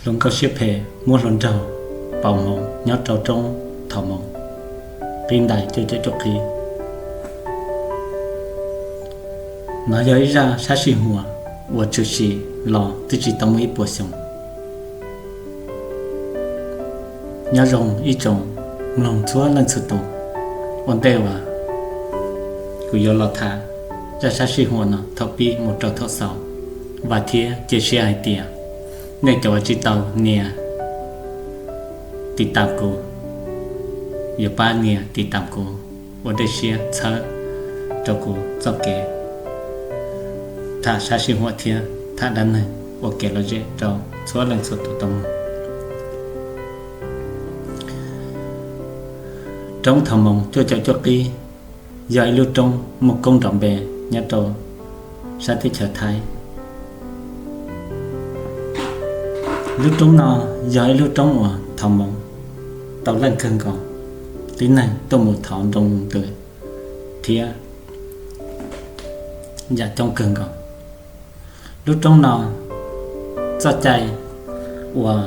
Hluas nkauj siab phem muab hluas nraug pauv hmoov nyob rau roob Thom Moov, qib ntais cuaj caum cuaj qib. Nov yog ib zaj sab sij huam uas tshwm sim los twb tsis tau muaj ib puas xyoo. Nyob zoo ib tsoom mloog txhua leej txhua tus, ua ntej uas kuv yuav los tham zaj sab sij huam no thaum pib mus rau thaum xaus, vam thiab cia siab hais tias nej cov uas tsis tau nias tiv tam kuv yuav pab nias tiv tam kuv ua dej siab txhawb rau kuv txoj kev tham sab sij huam thiab tham dab neeg ua kev lom zem rau txhua leej txhua tus tau mloog. Roob Thom Moov cuaj caum cuaj qib yog ib lub roob muaj koob nrov npe nyob rau sab teb chaws Thaib. Lub roob no yog ib lub roob uas thov hmoov tau leej kawg nkaus, tib neeg tuaj mus thov nroo ntws thiab yam coob kawg nkaus. Lub roob no txoj cai uas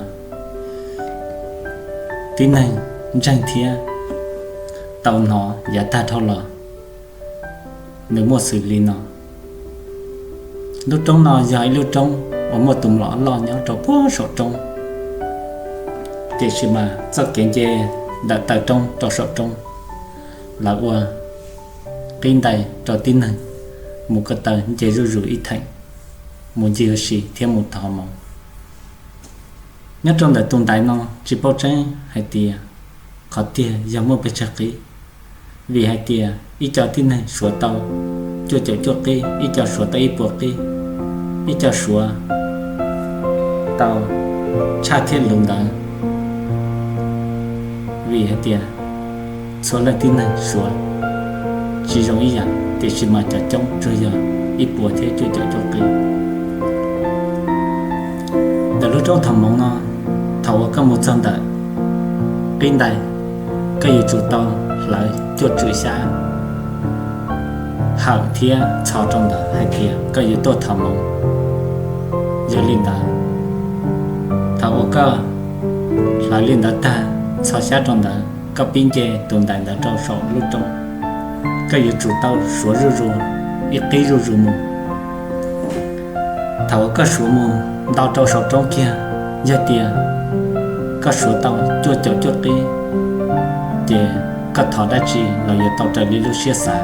tib neeg ntseeg thiab tau hnov yav tag dhau los, nws muaj xws li no. Lub roob no yog ib lub roob uas muaj tus mlom loj nyob rau puag saum roob, tiam sis mas txoj kev nce ntawm taw roob rau saum roob, lawv ua qib ntais rau tib neeg mus ko taw nce zuj zus ib theem, mus ncig ua si thiab mus thov hmoov. Nyob rau ntawm tus ntaiv no tsis paub tseeb hais tias qhov tiag yog muaj pes tsawg qib, vim hais tias ib co tib neeg suav tau cuaj caum cuaj qib, ib co suav tau ib puas qib, ib co suav tau tshaj thiab luv ntawd, vim hais tias txhua leej tib neeg suav tsis zoo ib yam, tiam sis mas cov coob tsuas yog ib puas thiab cuaj caum cuaj qib. Ntawm lub roob Thom Moov no, thaum uas koj mus txog ntawm qib ntais, koj yuav tsum tau hlawv cuaj tswm xyab hawm thiab txhos rau ntawd hais tias koj yuav tuaj thov hmoov. Yog li ntawd, thaum uas koj hlawv li ntawd tag, txhos xyab rau ntawd, koj pib nce tus ntaiv ntawd rau saum lub roob, koj yuav tsum tau suav zuj zus ib qib zuj zus mus. Thaum uas koj suav mus nto rau saum roob kiag, yog tias koj suav tau cuaj caum cuaj qib, ces koj thov dab tsi los yuav tau raws li lub siab xav.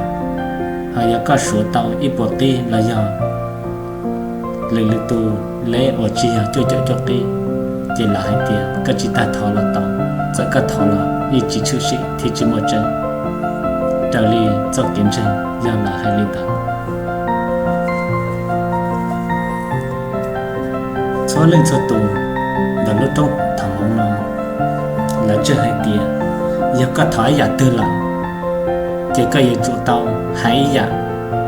Ho yog koj suav tau ib puas qib los yog lwm lwm tus leb uas tsis yog cuaj caum cuaj qib, ces lawv hais tias koj tsis tas thov los tau, txawm koj thov los yeej tsis tshwm sim thiab tsis muaj tseeb, raws li txoj kev ntseeg yog lawv hais li ntawd. Txhua leej txhua tus ntawm lub roob Thom Moov no, lawv ntseeg hais tias yog koj thov ib yam twg lawm, ces koj yuav tsum tau hais ib yam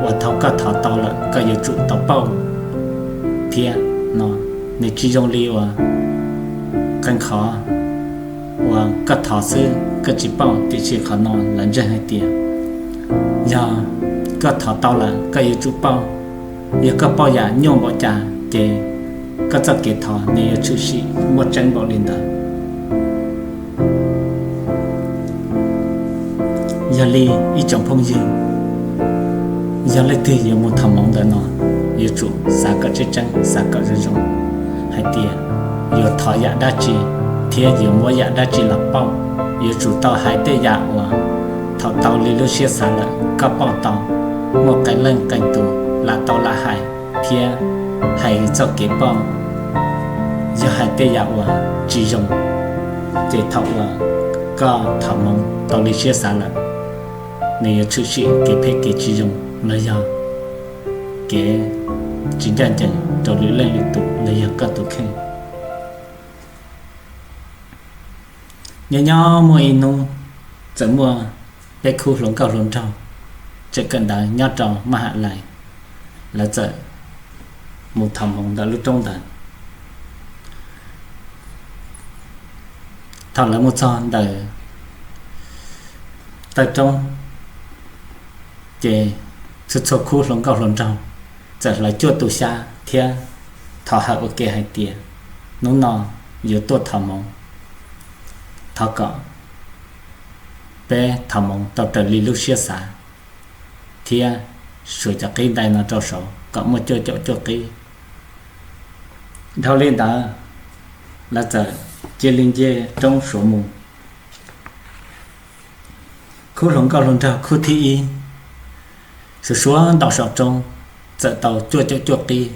uas thaum koj thov tau lawm koj yuav tsum tau pauj thiab no. Nws tsis zoo li uas qee qhov uas koj thov xwb koj tsis pauj, tiam sis qhov no lawv ntseeg hais tias yog koj thov tau lawm koj yuav tsum pauj. Yog koj pauj yam nyuaj npaum cas ces koj txoj kev thov nws yuav tshwm sim muaj tseeb npaum li ntawd. Yog li ib tsoom phooj ywg, yog leej twg yuav mus thov hmoov ntawm no, yuav tsum xav kom tseeb tseeb, xav kom zoo zoo hais tias yuav thov yam dab tsi thiab yuav muab yam dab tsi los pauj. Yuav tsum tau hais tej yam uas thaum tau li lub siab xav lawm koj pauj tau, muaj qee leej qee tus lam tau lam hais thiab hais txoj kev pauj. Yog hais tej yam uas tsis zoo, ces thaum uas koj thov hmoov tau li siab xav lawm, nws yuav tshwm sim kev phem kev tsis zoo los yog kev tsis ncaj ncees rau lwm leej lwm tus los yog koj tus kheej. Nyob nyob muaj ib hnub, txawm muaj peb khub hluas nkauj hluas nraug tseem kawm ntawv nyob rau maj ham lais, lawv txawm mus thov hmoov ntawm lub roob ntawd. Thaum lawv mus txog ntawm taw roob, ces txhua txhua khub hluas nkauj hluas nraug txawm hlawv cuaj tus xyab thiab thov hawm ua ke hais tias, hnub no yuav tuaj thov hmoov, thov kom peb thov hmoov tau raws li lub siab xav thiab suav cov qib ntais no rau saud kom muaj cuaj caum cuaj qib. Dhau li ntawd, lawv txawm cia li nce roob suav mus. Khub hluas nkauj hluas nraug khub thib ib suav suav ntau saum roob, txawm tau cuaj caum cuaj qib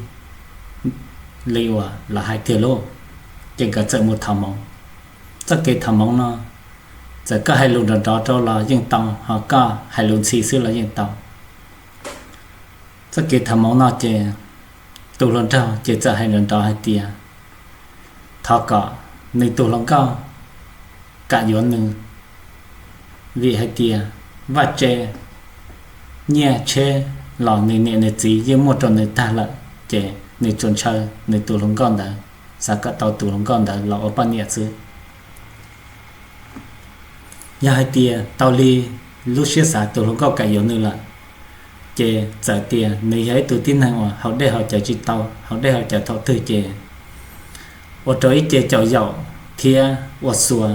li uas lawv hais tiag lauj. Ces nkawd txawm mus thov hmoov. Txoj kev thov hmoov no, txawm koj hais lus nrov nrov rau los yeej tau, ho koj hais lus ntxhi xwb los yeej tau. Txoj kev thov hmoov no ces tus hluas nraug ces txawm hais nrov nrov hais tias thov kom nws tus hluas nkauj kam yuav nws, vim hais tias vaj tse, nyiaj tsheb los nws niam nws txiv yeej muaj rau nws tag lawm, ces nws tsuas ntshaw nws tus hluas nkauj ntawd, xav kom tau tus hluas nkauj ntawd los ua poj niam xwb. Yog hais tias tau li lub siab xav tus hluas nkauj kam yuav nws lawm, ces txawm tias nws yog ib tug tib neeg uas haus dej haus cawv tsis tau, haus dej haus cawv thaum twg ces ua rau ib ce caum yaum thiab ua xua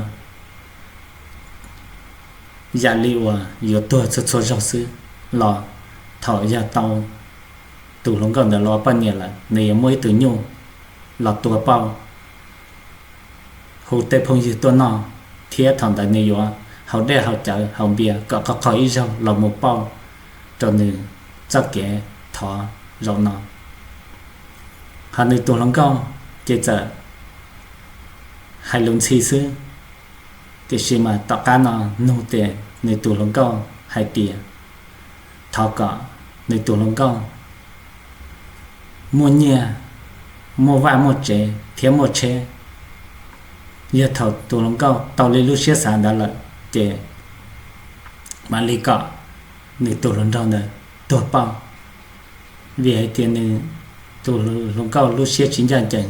yam li uas yuav tuag txhua txhua zaug xwb, los thaum yog tau tus hluas nkauj ntawd los ua poj niam lawm, nws yuav muaj ib tug nyuj los tua pauj hu tej phooj ywg tuaj noj, thiab thaum ntawd nws yuav haus dej haus cawv haus npias kom qhov qhov ib zaug los mus pauj rau nws txoj kev thov zaum no. Ho nws tus hluas nkauj ces txawm hais lus ntxhi xwb, tiam sis mas tom qab no nug tias nws tus hluas nkauj hais tias thov kom nws tus hluas nkauj muaj nyiaj, muaj vaj muaj tsev thiab muaj tsheb. Yog thaum tus hluas nkauj tau li lub siab xav ntawd lawm, ces mam li kom nws tus hluas nraug ntawd tuag pauj, vim hais tias nws tus hluas nkauj lub siab tsis ncaj ncees,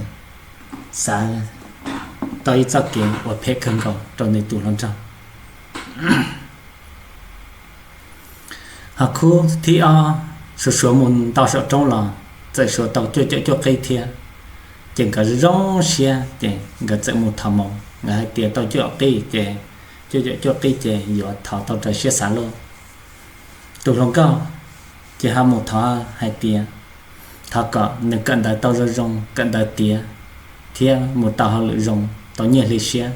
xav tau ib txoj kev uas phem kawg nkaus rau nws tus hluas nraug. Ho khub thib ob suav suav mus ntau saum roob los txawm suav tau cuaj caum cuaj qib thiab, ces nkawd zoo siab ces nkawd txawm mus thov hmoov, nkawd hais tias tau cuaj caum qib ces, cuaj caum cuaj qib ces yuav thov tau raws siab xav lauj. Tus hluas nkauj ces ho mus thov hais tias thov kom nws kawm ntawv tau zoo zoo, kawm ntawv tiav thiab mus tau hauj lwm zoo, tau nyiaj hli siab.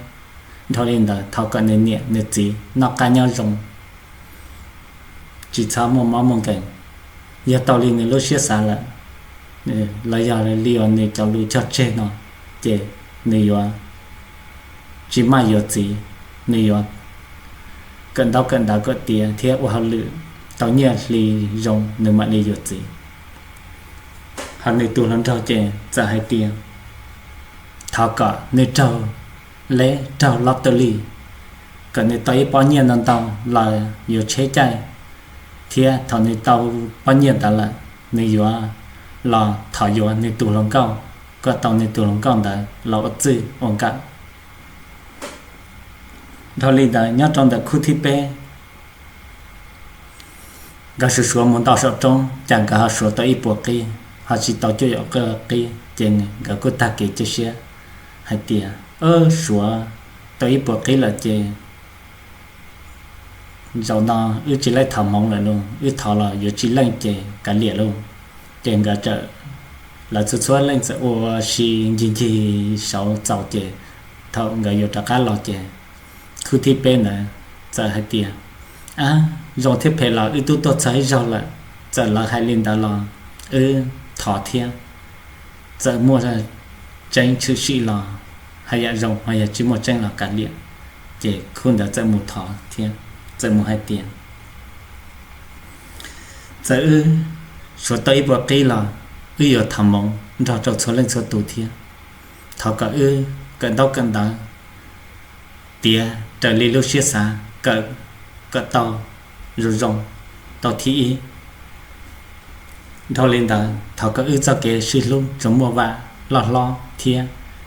Dhau li ntawd thov kom nws niam nws txiv noj qab nyob zoo, tsis txhob muaj mob muaj nkeeg. Yog tau li nws lub siab xav lawm, los yog li uas nws cov lus cog tseg no, ces nws yuav tsis maj yuav txiv, nws yuav kawm ntaub kawm ntawv kom tiav thiab ua hauj lwm tau nyiaj hli zoo nws mam li yuav txiv. Ho nws tus hluas nraug ces txawm hais tias thov kom nws raug leb raug lottery, kom nws tau ib pob nyiaj ntau ntau los yuav tsheb caij, thiab thaum nws tau pob nyiaj ntawd lawm, nws yuav los thov yuav nws tus hluas nkauj, kom tau nws tus hluas nkauj ntawd los ua txij ua nkawm. Dhau li ntawd nyob rau ntawm khub thib peb, nkawd suav suav mus ntau saum roob, cas nkawd ho suav tau ib puas qib, ho tsis tau cuaj caum cuaj qib, ces nkawd kuj tag kev cia siab hais tias, suav tau ib puas qib lawm ces zaum no wb tsis laij thov hmoov lawm lauj, wb thov los yuav tsis leej ces kav liam lauj. Ces nkawd txawm, lawv txhua txhua leej txawm ua si ncig ncig saud txaus ces thaum nkawd yuav rov qab los ces khub thib peb ntawd txawm hais tias, ab, zoo thiab phem los wb twb tuaj txog ib zaug lawm, txawm lawv hais li ntawd los wb thov thiab, txawm muaj tseeb tshwm sim los haj yam zoo, ho yog tsis muaj tseeb los kav liam. Ces khub ntawd txawm mus thov thiab txawm mus hais tias, txawm wb suav tau ib puas qib los wb yuav thov hmoov nrog rau txhua leej txhua tus thiab, thov kom wb kawm ntaub kawm ntawv tiav raws li lub siab xav, kawm kom tau zoo zoo, tau thib ib. Dhau li ntawd thov kom wb txoj kev sib hlub tsuas muaj vam loj hlob thiab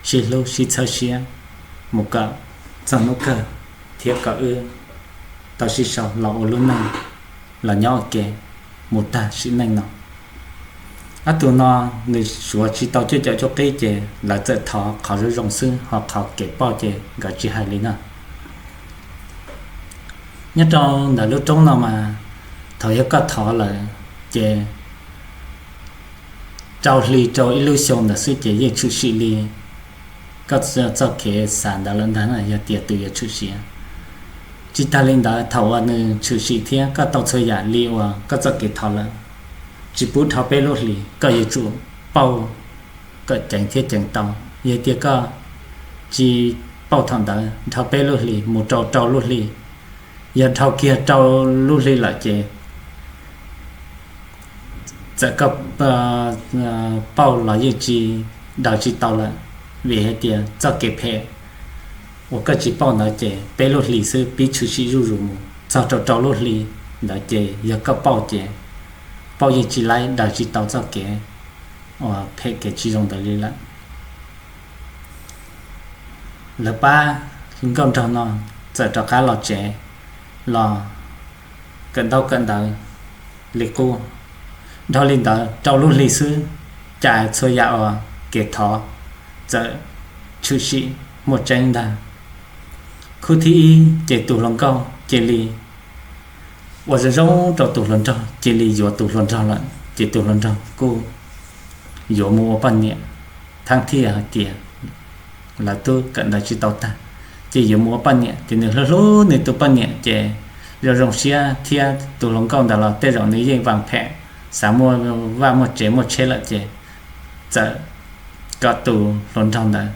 sib hlub sib txhawb siab mus kom txog hnub kawg, thiab kom wb tau sib sau los ua lub neej los nyob ua ke mus tag sim neej no. Ob tug no nws suav tsis tau cuaj caum cuaj qib ces lawv txawm thov qhov zoo zoo xwb, ho qhov kev pauj ces nkawd tsis hais li na. Nyob rau ntawm lub roob no mas thaum yog koj thov lawm ces rau hli rau ib lub xyoo ntawd xwb ces yeej tshwm sim li koj txoj kev xav ntawd lawm ntag, yog tias tus yuav tshwm sim. Tsis tag li ntawd, thaum uas nws tshwm sim thiab koj tau txhua yam li uas koj txoj kev thov lawm, tsis pub dhau peb lub hlis, koj yuav tsum pauj kom ceev thiab ceev tau. Yog tias koj tsis pauj thaum ntawd, dhau peb lub hlis mus rau rau lub hlis, yog dhau kiag rau lub hlis lawm ces txawm koj pauj los yeej tsis daws tsis tau lawm, vim hais tias txoj kev phem uas koj tsis pauj ntawd ces peb lub hlis xwb pib tshwm sim zuj zus mus txog rau rau lub hlis ntawd ces yog koj pauj ces pauj yeej tsis laib, daws tsis tau txoj kev uas phem kev tsis zoo ntawd li lawm. Lawv pab nkauj nraug no txawm rov qab los tsev los kawm ntaub kawm ntawv li qub. Dhau li ntawd rau lub hli xwb, cas txhua yam uas kev thov txawm tshwm sim muaj tseeb ntag. Khub thib ib ces tus hluas nkauj cia li ua zoo zoo rau tus hluas nraug, cia li yuav tus hluas nraug lawm, ces tus hluas nraug kuj yuav mus ua poj niam, thaum thiaj hais tias lawv twb kawm ntawv tsis tau tag, ces yuav mus ua poj niam, ces nws hlub hlub nws tus poj niam ces zoo zoo siab thiab. Tus hluas nkauj ntawd los tej zaum nws yeej vam phem, xav muaj vaj muaj tsev muaj tsheb lawm ces txawm kom tus hluas nraug ntawd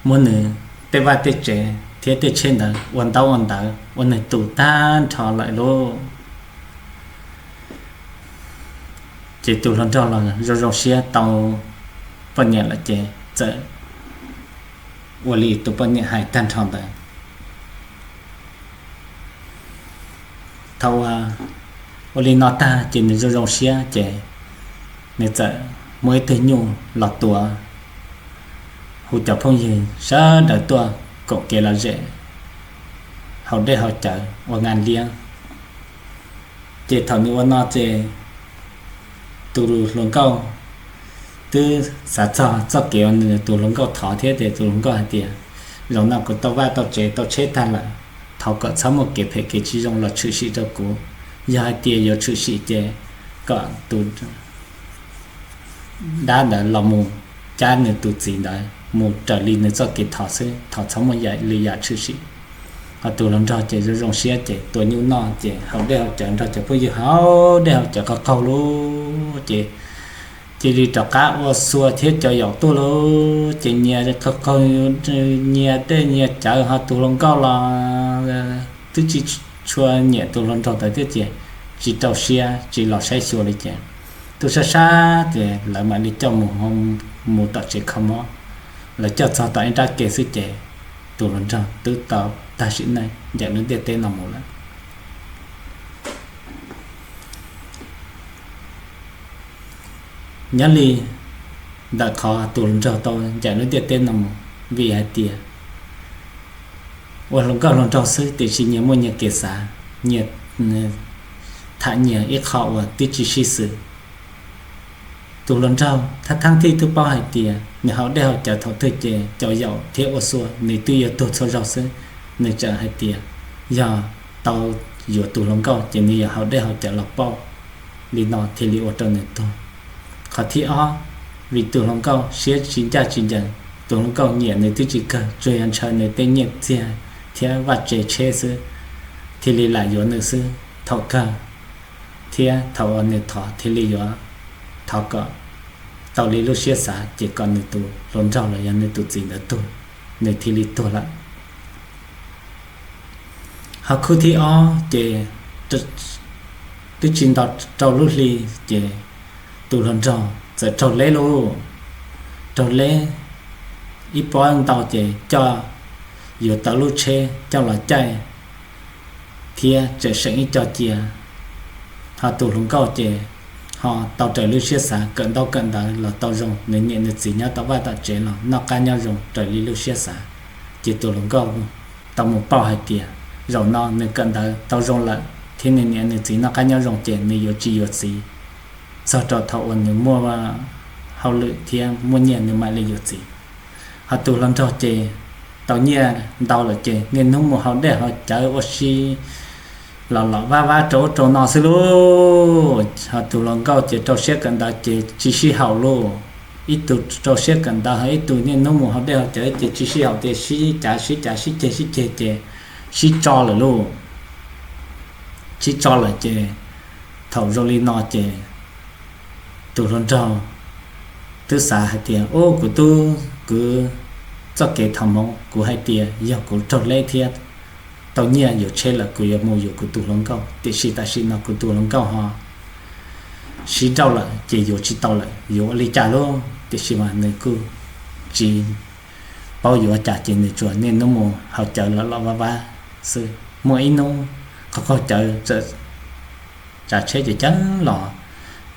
muab nws tej vaj tej tsev thiab tej tsheb ntawd ua ntaub ua ntawv ua nws tus tag nrho lawm lauj. Ces tus hluas nraug los zoo zoo siab tau poj niam lawm ces txawm ua li tus poj niam hais tag nrho ntawd. Thaum ua li no tag ces nws zoo zoo siab ces nws txawm muaj ib tug nyuj los tuav, hu cov phooj ywg sawv daws tuaj koom kev lom zem haus dej haus cawv ua ngas liab. Ces thaum nws ua no ces tus hluas nkauj twb xav txog txoj kev uas nws tus hluas nkauj thov thiab, ces tus hluas nkauj hais tias, zaum no kuv tau vaj tau tsev tau tsheb tag lawm, thov kom txhob muaj kev phem kev tsis zoo los tshwm sim rau kuv. Yog hais tias yuav tshwm sim ces kom tus dab ntawd los mus cab nws tus txiv ntawd mus raws li nws txoj kev thov xwb, thov txhob muaj yam li yam tshwm sim. Ho tus hluas nraug ces zoo zoo siab ces tua nyuj noj ces haus dej haus cawv nrog cov phooj ywg haus dej haus cawv qaug qaug lawm ces cia li rov qab ua xua thiab cov yaum tuaj lawm ces nyias qaug qaug, nyias dej nyias cawv, ho tus hluas nkauj los twb tsis tshua nyiam tus hluas nraug ntawd thiab ces tsis rau siab tsis los saib xyuas li ces twb sab sab ces lawv mam li coj mus, mus tom tsev kho mob. Lawv coj txog tom ib nrab ke xwb ces tus hluas nraug twb tau tag sim neej ncaim lub ntiaj teb no mus lawm. Nyob li ntawm qhov tus hluas nraug tau ncaim lub ntiaj teb no mus, vim hais tias ua hluas nkauj hluas nraug xwb tiam sis nyias muaj nyias kev xav, nyias tham nyias ib qho uas twb tsis sib xws. Tus hluas nraug thab thab thij twb paub hais tias nws haus dej haus cawv thaum twg ces cov yaum thiab ua xua nws twb yuav tuag txhua zaug xwb. Nws tseem hais tias yog tau yuav tus hluas nkauj ces nws yuav haus dej haus cawv los pauj li no thiaj li ua rau nws tuag. Qhov thib ob, vim tus hluas nkauj siab tsis ncaj tsis ncees, tus hluas nkauj nyiam nws twb tsis kawg, tsuas yog ntshaw nws tej nyiaj txiag thiab vaj tse tsheb xwb thiaj li lam yuav nws xwb. Thaum kawg thiab thaum uas nws thov thiaj li yuav thov kom tau li lub siab xav ces kom nws tus hluas nraug los yog nws tus txiv ntawd tuag, nws thiaj li tuag lawm. Ho khub thib ob ces twb tsis nto rau lub hli ces tus hluas nraug txawm raug leb lauj, raug leb ib pob ntau ces coj yuav tau lub tsheb coj los caij thiab tseem seem ib co cia. Ho tus hluas nkauj ces ho tau raws lub siab xav, kawm ntaub kawm ntawv los tau zoo, nws niam nws txiv nyob tom vaj tom tsev los noj qab nyob zoo raws li lub siab xav. Ces tus hluas nkauj tau mus pauj hais tias zaum no nws kawm ntawv tau zoo lawm thiab nws niam nws txiv noj qab nyob zoo ces nws yuav tsis yuav txiv. txog rau thaum uas nws muaj hauj lwm thiab muaj nyiaj nws mam li yuav txiv. Ho tus hluas nraug ces tau nyiaj ntau lawm ces niaj hnub mus haus dej haus cawv ua si los los vab vab rau ub rau no xwb lauj. Ho tus hluas nkauj ces rau siab kawm ntawv ces tsis sib haum lauj. Ib tug rau siab kawm ntawv ho ib tug niaj hnub mus haus dej haus cawv ces tsis sib haum ces sib cav sib cav sib ceg sib ceg ces sib tso lawm lauj. Sib tso lawm ces thaum zoo li no ces tus hluas nraug twb xav hais tias, Ub, kuv tub kwv, txoj kev thaum hmoov kuv hais tias yog kuv raug leb thiab tau nyiaj yuav tsheb lawm kuv yuav mus yuav kuv tus hluas nkauj, tiam sis tam sim no kuv tus hluas nkauj ho sib nrauj lawm ces yuav tsis tau lawm, yuav ua li cas lauj? Tiam sis mas nws kuj tsis paub yuav ua cas ces nws tsuas niaj hnub mus haus cawv los los vab vab xwb. Muaj ib hnub qaug qaug cawv txawm tsav tsheb ceev ceev los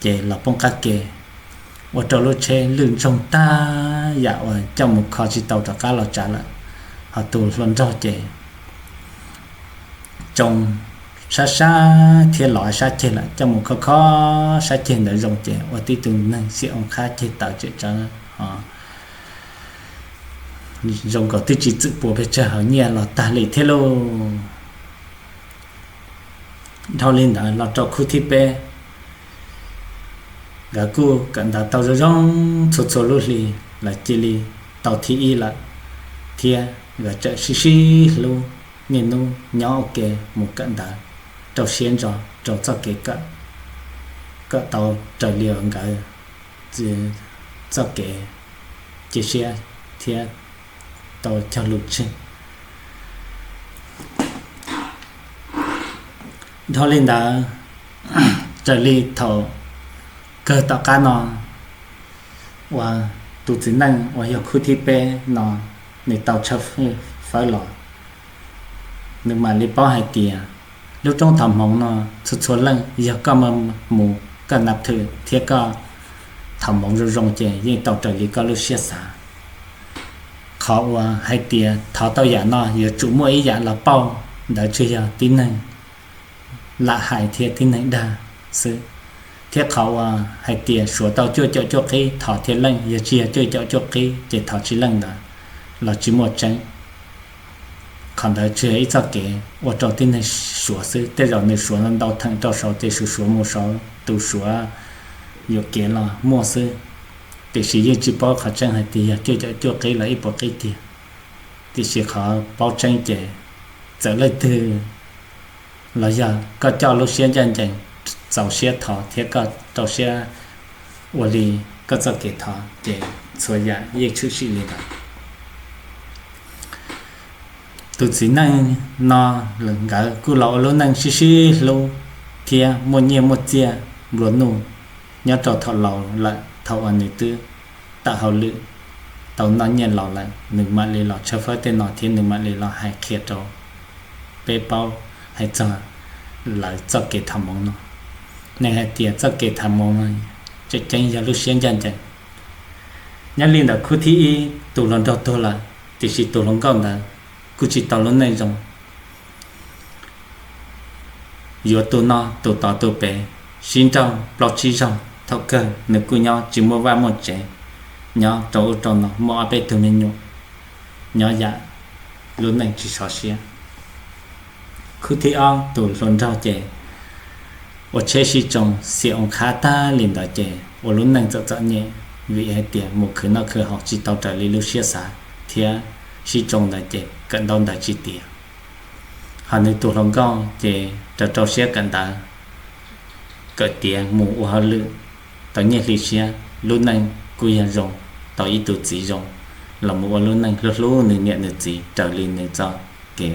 ces los poob qab ke, ua rau lub tsheb lwj ntsoog tag yam uas coj mus kho tsis tau rov qab los tsav lawm. Ho tus hluas nraug ces tsoo sab sab thiab los sab ceg lawm, coj mus kho kho sab ceg ntawd zoo ces ua tib tug neeg xiam oo qhab ceg tawv tsem tsawv, zoo nkaus twb tsis txwm pua pes tsawg hawm nyiaj los tag li thiab lauj. Dhau li ntawd los rau khub thib peb, nkawd kuj kawm ntawv tau zoo zoo txhua txhua lub hli, lawv cia li tau thib ib lawm thiab nkawd txawm sib sib hlub niaj hnub nyob ua ke mus kawm ntawv, rau siab ntso rau txoj kev kawm, kawm tau raws li uas nkawd txoj kev cia siab thiab tau cog lus tseg. Dhau li ntawd, raws li thaum kawg tom qab no uas tus txiv neej uas yog khub thib peb no nws tau tshawb fawb los, nws mam li paub hais tias lub roob thov hmoov no txhua txhua leej yog koj mus koj nab thwm thiab koj thov hmoov zoo zoo ces yeej tau raws li koj lub siab xav. Qhov uas hais tias thov tau yam no yuav tsum muaj ib yam los pauj ntawd tsuas yog tib neeg lam hais thiab tib neeg dag xwb. Thiab qhov uas hais tias suav tau cuaj caum cuaj qib thov thiaj leej, yog tsis yog cuaj caum cuaj qib ces thov tsis leej ntawd los tsis muaj tseeb. Qhov ntawd tsuas yog ib txoj kev ua rau tib neeg suav xwb. Tej zaum nws suav ntau theem rau saud ces suav suav mus saud tus suav yuam kev los muaj xwb. Tiam sis yeej tsis paub qhov tseeb hais tias yog cuaj caum cuaj qib los ib puas qib tiag. Tiam sis qhov paub tseeb ces txawm leej twg los yog koj coj lub siab ncaj ncees, txaus siab thov thiab koj rau siab ua li koj txoj kev thov ces txhua yam yeej tshwm sim li ntawd. Tus txiv neej no nkawd kuj los ua lub neej sib sib hlub thiab muaj nyiaj muaj txiaj nplua nuj nyob rau thaum laus lawm. Thaum uas nws twb tawm hauj lwm tau noj nyiaj laus lawm, nws mam li los tshawb fawb tej no thiab nws mam li los hais qhia rau peb paub hais txog lawv txoj kev thov hmoov no. Nws hais tias txoj kev thov hmoov no tseem ceeb yog lub siab ncaj ncees. Nyob li ntawm khub thib ib, tus hluas nraug tuag lawm, tiam sis tus hluas nkauj ntawd kuj tsis tau lub neej zoo. Yuav tus no tus tod tus pem, sib nrauj plaub tsib zaug, thaum kawg nws kuj nyob tsis muaj vaj muaj tsev, nyob rau ub rau no muaj ob peb tug me nyuam, nyob yam lub neej tsis sov siab. Khub thib ob tus hluas nraug ces ua tsheb sib tsoo xiam oo qhab tag li ntawd ces ua lub neej txom txom nyem, vim hais tias mus khwv noj khwv haus tsis tau raws li lub siab xav thiab sib tsoo ntawd ces kawm ntaub ntawv tsis tiav. Ho nws tus hluas nkauj ces rau rau siab kawm ntawv, kawm tiav mus ua hauj lwm, tau nyiaj hli siab, lub neej kuj yog zoo, tau ib tug txiv zoo, los mus ua lub neej hlub hlub nws niam nws txiv raws li nws txoj kev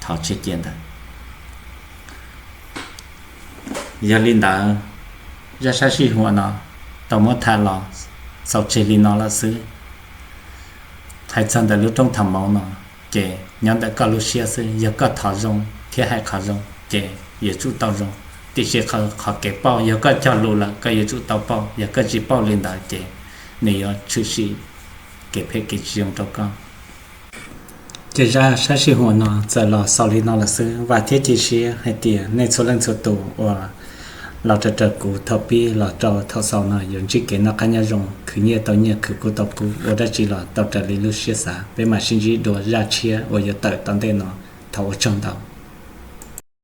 thov tseg cia ntawd. Yog li ntawd, zaj sab sij huam no tau muab tham los xaus tseg li no lawm xwb. Hais txog ntawm lub roob thov hmoov no, ces nyob ntawm koj lub siab xwb, yog koj thov zoo thiab hais qhov zoo ces yuav tsum tau zoo. Tiam sis qhov kev pauj, yog koj cog lus lawm koj yuav tsum tau pauj, yog koj tsis pauj li ntawd ces nws yuav tshwm sim kev phem kev tsis zoo rau koj. Ces zaj sab sij huam no txawm los xaus li no lawm xwb. Vam thiab cia siab hais tias nej txhua leej txhua tus uas Los raws kuv thaum pib los rau thaum xaus no yuav ntsib kev noj qab nyob zoo, khwv nyiaj tau nyiaj, khwv kub tau kub, ua dab tsi los tau raws li lub siab xav. Peb mam sib ntsib dua zaj tshiab uas yuav tawm tom ntej no. Thov ua tsaug ntau.